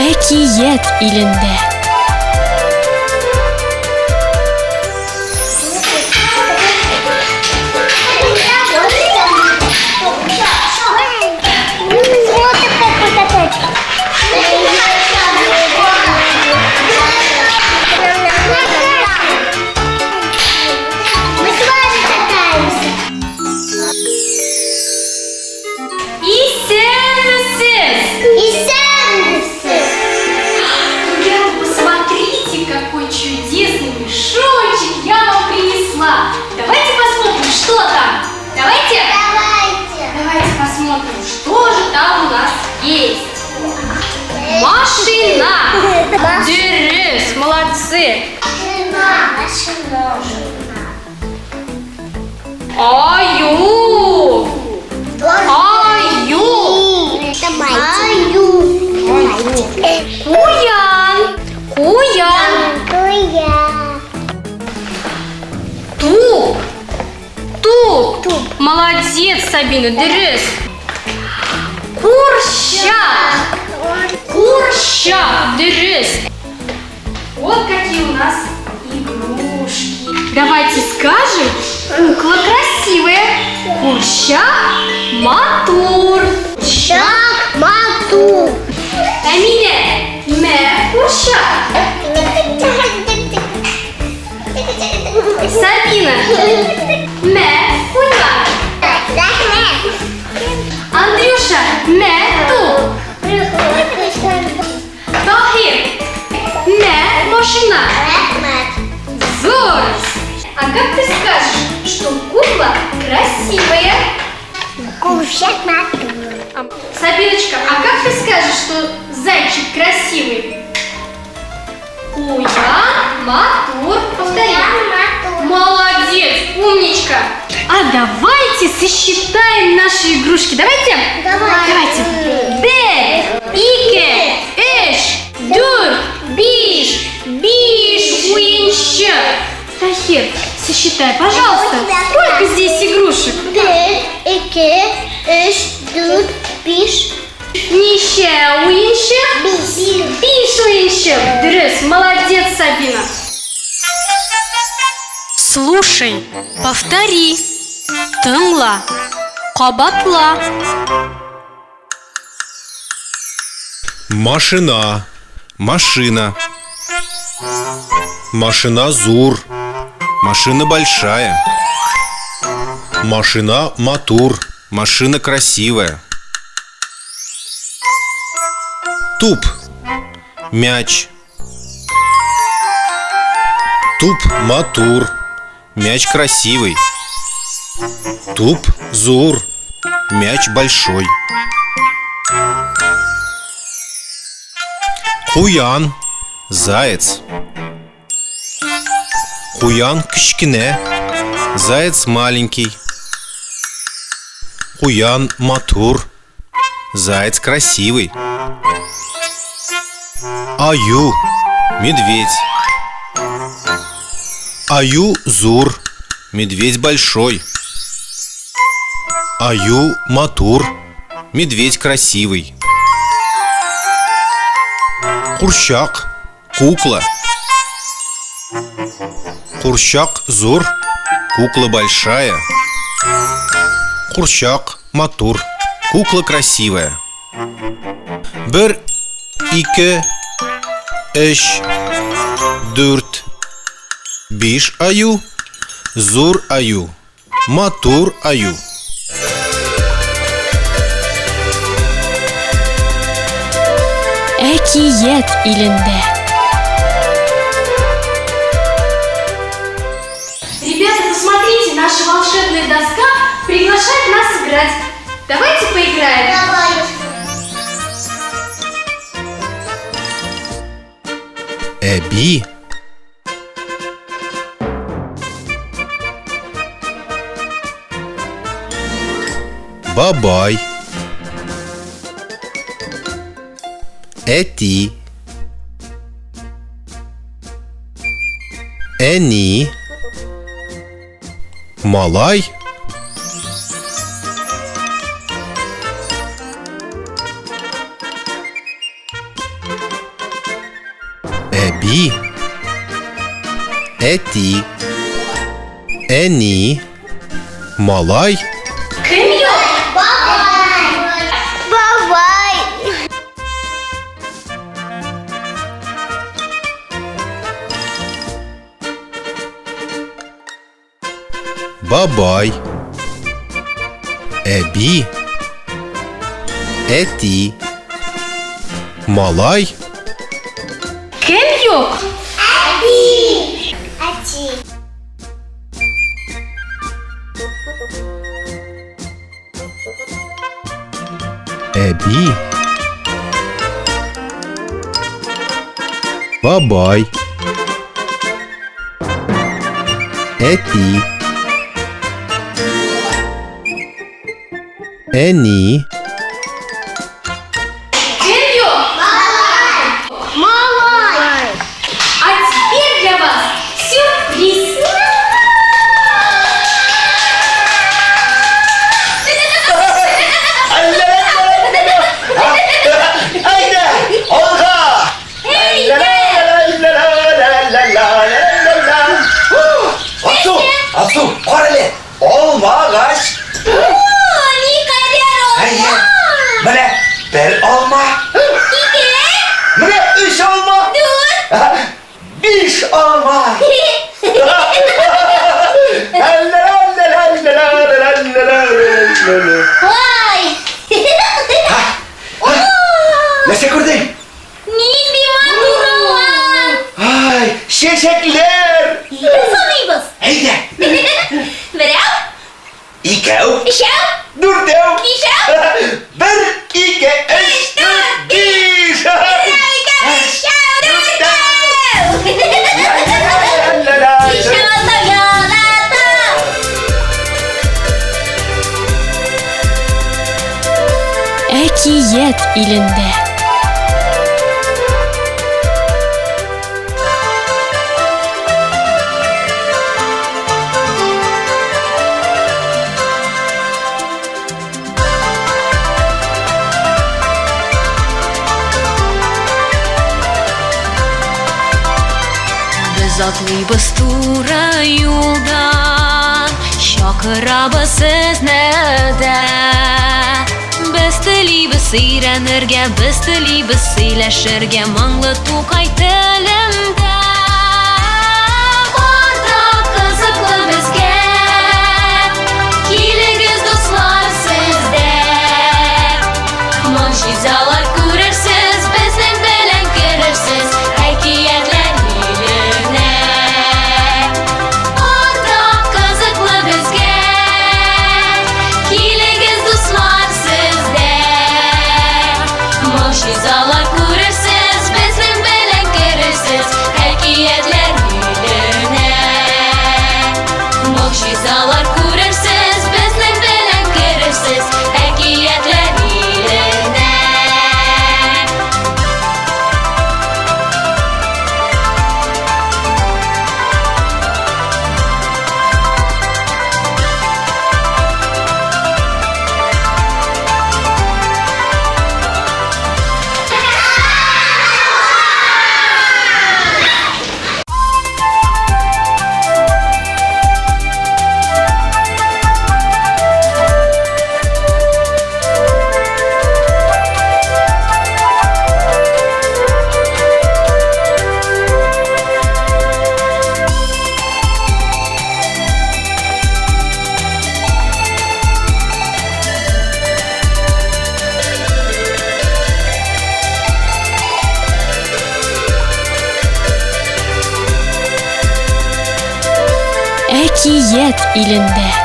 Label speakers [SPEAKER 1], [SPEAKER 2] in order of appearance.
[SPEAKER 1] Әкият илендә.
[SPEAKER 2] Мы с вами катаемся.
[SPEAKER 1] Исәнмесез!
[SPEAKER 2] Исәнмесез!
[SPEAKER 1] Ребята, посмотрите, какой чудесный мешочек я вам принесла. Давайте посмотрим, что там. Давайте?
[SPEAKER 2] Давайте!
[SPEAKER 1] Давайте посмотрим, что же там у нас есть. Машина! Дөрес, молодцы!
[SPEAKER 2] Машина.
[SPEAKER 1] Аю! Аю!
[SPEAKER 2] Это мальчик. Аю.
[SPEAKER 1] Куян! Куян!
[SPEAKER 2] Куян.
[SPEAKER 1] Туп! Туп!
[SPEAKER 2] Туп.
[SPEAKER 1] Молодец, Сабина, дөрес! Курчак! Курчак, дөрес! Вот какие у нас игрушки. Давайте скажем, кукла красивая. Курчак матур.
[SPEAKER 2] Шаг матур.
[SPEAKER 1] Әминә, мә курчак. Сабина, мә куян. Андрюша, мә туп. Таһир, мә машина. Зор. А как ты скажешь, что кукла красивая?
[SPEAKER 2] Курчак матур.
[SPEAKER 1] Сабиночка, а как ты скажешь, что зайчик красивый? Куян матур. Повтори. Молодец, умничка. А давайте сосчитаем наши игрушки. Давайте?
[SPEAKER 2] Давай.
[SPEAKER 1] Давайте. Бер, ике, өч, дүрт, биш, биш уенчык. Тахир, сосчитай, пожалуйста, сколько здесь игрушек?
[SPEAKER 2] Бер, ике, өч, дүрт, биш.
[SPEAKER 1] Ничә уенчык?
[SPEAKER 2] Биш.
[SPEAKER 1] Биш уенчык. Дөрес, молодец, Сабина. Слушай, повтори. Тыңла, кабатла.
[SPEAKER 3] Машина. Машина. Машина зур. Машина большая. Машина матур. Машина красивая. Туп. Мяч. Туп матур. Мяч красивый. Туп зур. Мяч большой. Куян. Заяц. Куян кечкенә. Заяц маленький. Куян матур. Заяц красивый. Аю. Медведь. Аю зур. Медведь большой. Аю матур. Медведь красивый. Курчак. Кукла. Курчак зур. Кукла большая. Курчак матур. Кукла красивая. Бер, ике, өч, дүрт, биш аю, зур аю, матур аю.
[SPEAKER 1] Әкият илендә. Ребята, посмотрите, наша волшебная доска приглашает нас играть. Давайте поиграем.
[SPEAKER 2] Давай.
[SPEAKER 3] Әби. Бабай. Әти. Әни. Малай. Әби. Әти. Әни. Малай.
[SPEAKER 1] Кем юк?
[SPEAKER 2] Бабай. Бабай.
[SPEAKER 3] Бабай. Әби. Әти. Малай.
[SPEAKER 1] Кем юк?
[SPEAKER 2] Әби. Әти.
[SPEAKER 3] Әби. Бабай. Әти. Әни.
[SPEAKER 1] Кем юк?
[SPEAKER 2] Малай.
[SPEAKER 1] А теперь для вас сюрприз.
[SPEAKER 4] Әйдә, алга! Алсу, Алсу, кара әле, алмагач.
[SPEAKER 2] Никадәр
[SPEAKER 4] Әйе. Менә бер алма.
[SPEAKER 2] Ике.
[SPEAKER 4] Менә өч алма.
[SPEAKER 2] Дүрт.
[SPEAKER 4] Биш алма.
[SPEAKER 2] Вай.
[SPEAKER 4] Нәрсә күрдең?
[SPEAKER 1] Нинди матур алма!
[SPEAKER 4] Ай, чәчәкләр!
[SPEAKER 1] Саныйбыз.
[SPEAKER 4] Әйдә.
[SPEAKER 1] Берәү,
[SPEAKER 4] Икәү,
[SPEAKER 1] өчәү,
[SPEAKER 4] дүртәү.
[SPEAKER 1] бишәү.
[SPEAKER 4] Бер, ике, өч, дүрт, биш.
[SPEAKER 1] Ике, өчәү, дүртәү. Бишәү, алтау, ялата.
[SPEAKER 5] Әкият илендә.
[SPEAKER 1] Без атлыйбыз туры юлдан, чакырабыз сезне дә. Без телибез өйрәнергә, без телибез сөйләшергә моңлы Тукай телендә. Бар да кызыклы безгә, килегез, дуслар, сез дә. Могҗизалар күрерсез, безнең белән керерсез әкиятләр иленә. Бар да кызыклы безгә, килегез, дуслар, сез дә. Могҗизалар күрерсез, безнең белән керерсез әкиятләр иленә. Могҗизалар күрерсез, безнең белән керерсез әкиятләр иленә.
[SPEAKER 5] Әкият илендә.